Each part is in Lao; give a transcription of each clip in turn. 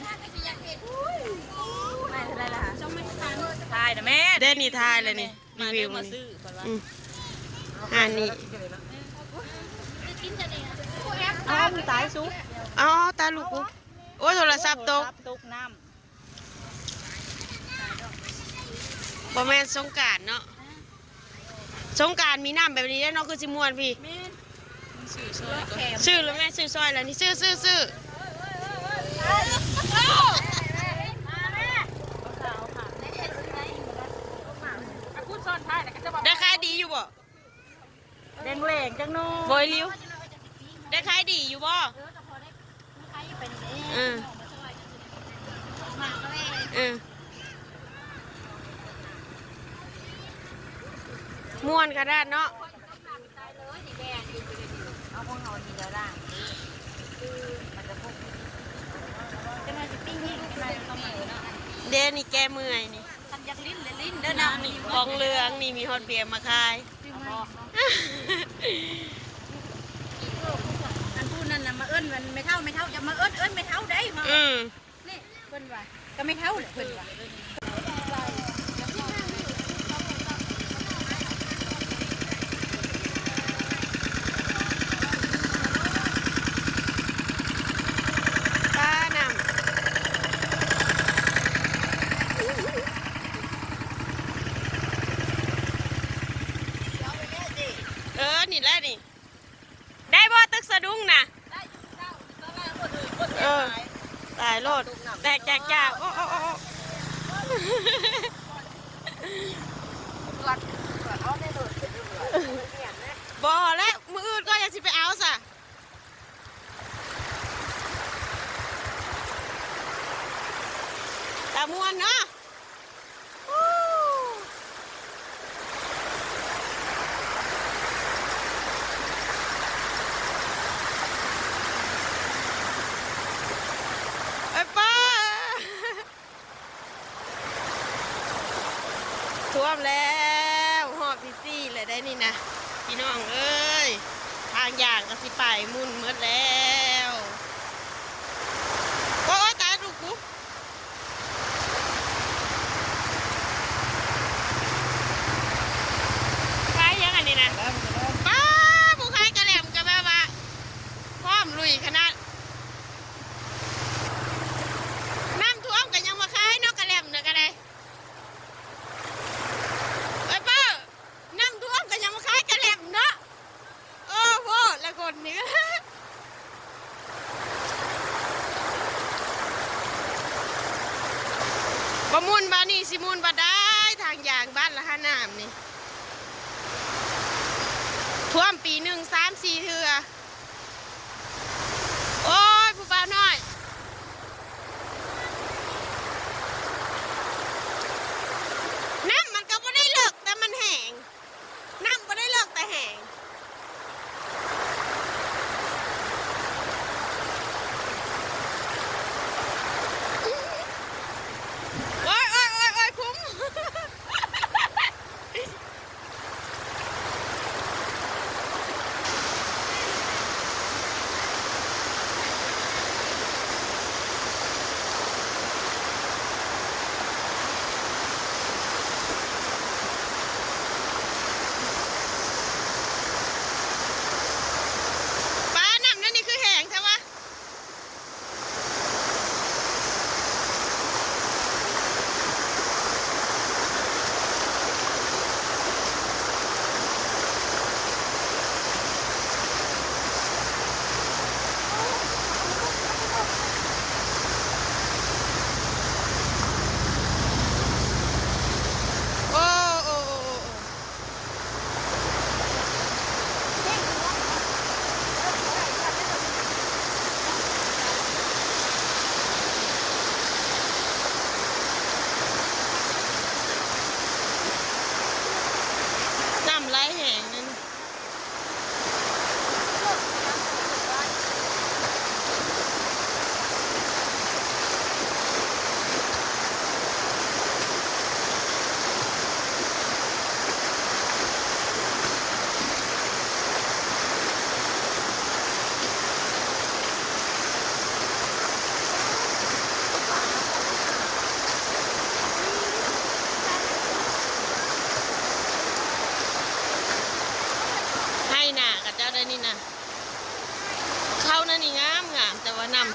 ຖ່າຍນະແມ່ ແດນນີ້ ຖ່າຍແລ້ວນີ້ ມາເດີ ຣີວິວ ມາຊື້ ເພິ່ນວ່າ ອືມ ອັນນີ້ ອ້າວ ຕາຍສຸ ອໍ ຕາຍລູກກູ ໂອ້ຍ ໂທລະສັບຕົກ ໂທລະສັບຕົກນ້ຳ ບໍ່ແມ່ນສົງການເນາະ ສົງການມີນ້ຳແບບນີ້ແຫຼະເນາະ ຄືຊິມ່ວນພີ້ ແມ່ນ ຊື້ຊອຍກ່ອນ ຊື້ແລ້ວແມ່ ຊື້ຊອຍແລ້ວນີ້ ຊື້ ຊື້ ຊື້ ໄດ້ຂາຍດີຢູ່ບໍ່? ແດງແຫຼງຈັກໜ່ອຍ ບໍ່ອີ່ຫຼີ ໄດ້ຂາຍດີຢູ່ບໍ່? ເອີ ເອີ ມ່ວນຂະໜາດເນາະ ເດ້ນີ້ແກ້ເມື່ອຍນີ້ ຄັນຢາກຫຼິ້ນແລ້ວຫຼິ້ນເດີນະ ຂອງເຫຼືອງນີ້ ມີຮອດເບຍມາຂາຍ. ອັນຜູ້ນັ້ນນະມາເອີ້ນແມ່ເຖົ້າ ແມ່ເຖົ້າ ຢ່າມາເອີ້ນ ເອີ້ນແມ່ເຖົ້າໄດ້ ອືມ ນີ້ເພິ່ນວ່າ ກໍແມ່ເຖົ້າແຫຼະເພິ່ນວ່າ ປານ້ຳ ເອີ ນີ້ແຫຼະນີ້ ໄດ້ບໍ່ຕຶກສະດຸ້ງນະ? ເອີ ຕາຍໂລດ ແຕກຈາກຈາກ ໂອ້ ໂອ້ ໂອ້ ໂອ້ ບໍ່ແລ້ວ ມື້ອື່ນກ່ອນຈັ່ງຊິໄປເອົາຊະ ຕາມ່ວນເນາະ. ໄປປ້າ ຖ້ວມແລ້ວ ຮອບທີສີ່ແລ້ວໄດ໋ນີ້ນະ ພີ່ນ້ອງເອີຍ ທາງຢ່າງກໍຊິໄປໝຸ່ນໝົດແລ້ວ ໂອ້ຍ ຕາຍລູກກູ. ຂາຍຫຍັງອັນນີ້ນະ? ກະແລັມ ກະແລັມ ປ້າ ຜູ້ຂາຍກະແລັມກໍແບບວ່າພ້ອມລຸຍຂະໜາດ ນ້ຳຖ້ວມກໍຍັງມາຂາຍເນາະ ກະແລັມນະກະໄດ້ ເອີຍ ປ້າ ນ້ຳຖ້ວມກໍຍັງມາຂາຍກະແລັມເນາະ ໂອ້ໂຫ ລະຄົນນີ້ ບໍ່ໝຸ່ນບາດນີ້ ຊິໝຸ່ນບາດໃດ ທາງຢ່າງບ້ານລະຫານ້ຳນີ້ ຖ້ວມປີໜຶ່ງສາມສີ່ເທື່ອ ໂອ້ຍ ຜູ້ບ່າວນ້ອຍ ນ້ຳມັນກໍບໍ່ໄດ້ເລິກ ແຕ່ມັນແຫ້ງ. ນ້ຳບໍ່ໄດ້ເລິກແຕ່ແຫ້ງ ໂອ້ຍ ໂອ້ຍ ໂອ້ຍ ໂອ້ຍ ຄຸ້ມ ໂ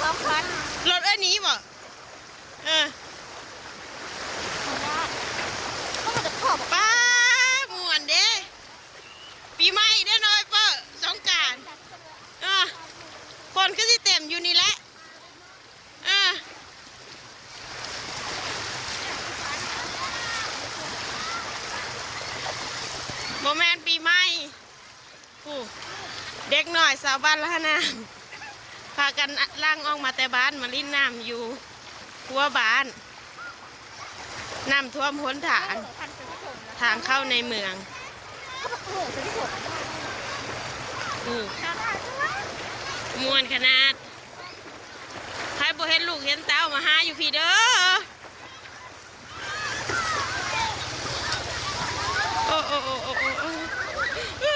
ສອງພັນ ລົດເອື້ອຍໜີບໍ່? ເອີ ປ້າ ມ່ວນເດ້ ປີໃໝ່ເດ້ນ້ອຍເປີ ສົງການ ເອີ ຄົນຄືຊິເຕັມຢູ່ນີ້ແຫຼະ ເອີ ບໍ່ແມ່ນປີໃໝ່. ຜູ້ ເດັກນ້ອຍຊາວບ້ານລະຫານ້ຳ ພາກັນຫຼັ່ງອອກມາແຕ່ບ້ານ ມາຫຼິ້ນນ້ຳຢູ່ຂົວບ້ານ ນ້ຳຖ້ວມຫົນທາງ ທາງເຂົ້າໃນເມືອງ ຜູ້ ມ່ວນຂະໜາດ ໃຜບໍ່ເຫັນລູກເຫັນເຕົ້າ ມາຫາຢູ່ພີ້ເດີ້. ໂອ້ ໂອ້ ໂອ້ ໂອ້ ໂອ້ ໂອ້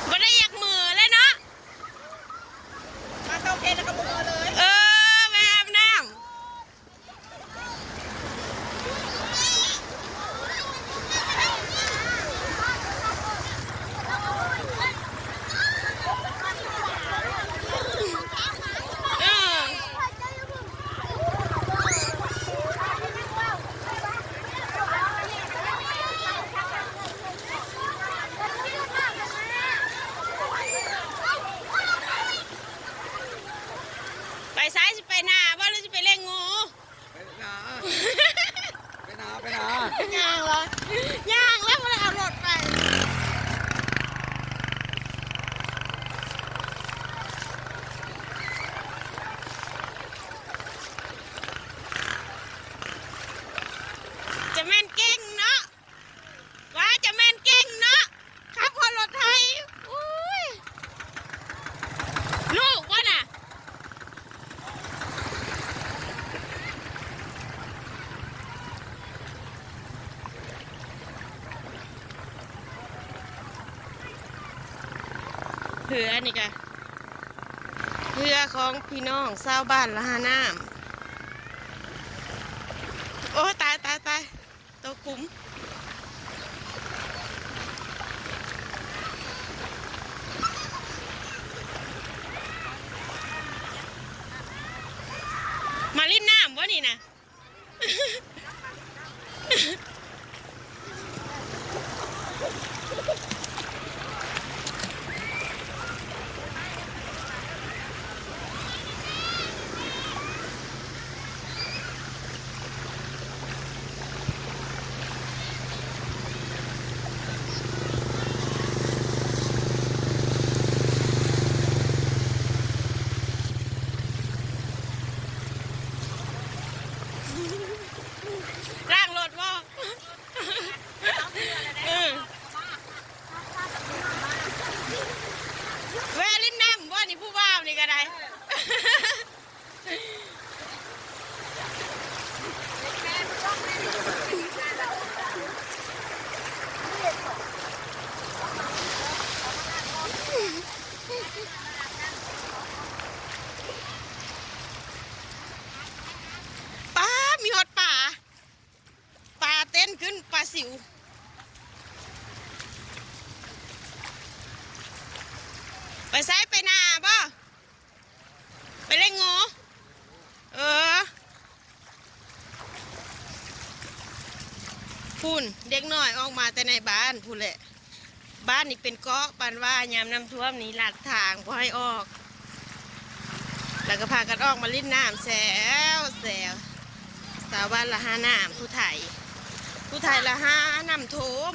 ບໍ່ໄດ້ຢາກເມືອແລ້ວເນາະ. ມາເຕົາເພັດແລ້ວກໍບໍ່ເມືອເລີຍ. ເອີ ແມ່ອາບນ້ຳ. ເອີ. ໄປໃສ? ຊິໄປນາບໍ່ ຫຼືຊິໄປເຫຼັ້ງງູ? ໄປນາ ໄປນາ ໄປນາ. ຍ່າງລະ ຍ່າງລະ ບໍ່ໄດ້ເອົາລົດໄປ. ຈະແມ່ນເກັ່ງເນາະ. ວ່າຈະແມ່ນເກັ່ງເນາະ ຂັບຮອດລົດໄຖ. ໂອ້ຍ ລູກບໍ່ນະ? ເຮືອນີ້ກະ ເຮືອຂອງພີ່ນ້ອງຊາວບ້ານລະຫານ້ຳ. ໂອ້ຍ ຕາຍ ຕາຍ ຕາຍ. ຕົກຂຸມ ມາຫຼິ້ນນ້ຳບໍ່ນີ້ນະ? ລ້າງລົດບໍ່? ເອີ ແວ່ຫຼິ້ນນ້ຳບໍ່ນີ້ ຜູ້ບ່າວນີ້ກະໄດ້. ປາ ມີຮອດປາ. ປາເຕັ້ນຂຶ້ນ ປາສິວ. ໄປໃສ? ໄປນາບໍ່? ໄປເຫຼັ້ງງູ? ເອີ ພຸ້ນ ເດັກນ້ອຍອອກມາແຕ່ໃນບ້ານພຸ້ນແຫຼະ. ບ້ານນີ້ເປັນເກາະ ປານວ່າຍາມນ້ຳຖ້ວມນີ້ລັດທາງບໍ່ໃຫ້ອອກ ແລ້ວກໍພາກັນອອກມາຫຼິ້ນນ້ຳແຊວໆ. ຊາວບ້ານລະຫານ້ຳຜູ້ໄທ ຜູ້ໄທລະຫານ້ຳຖ້ວມ.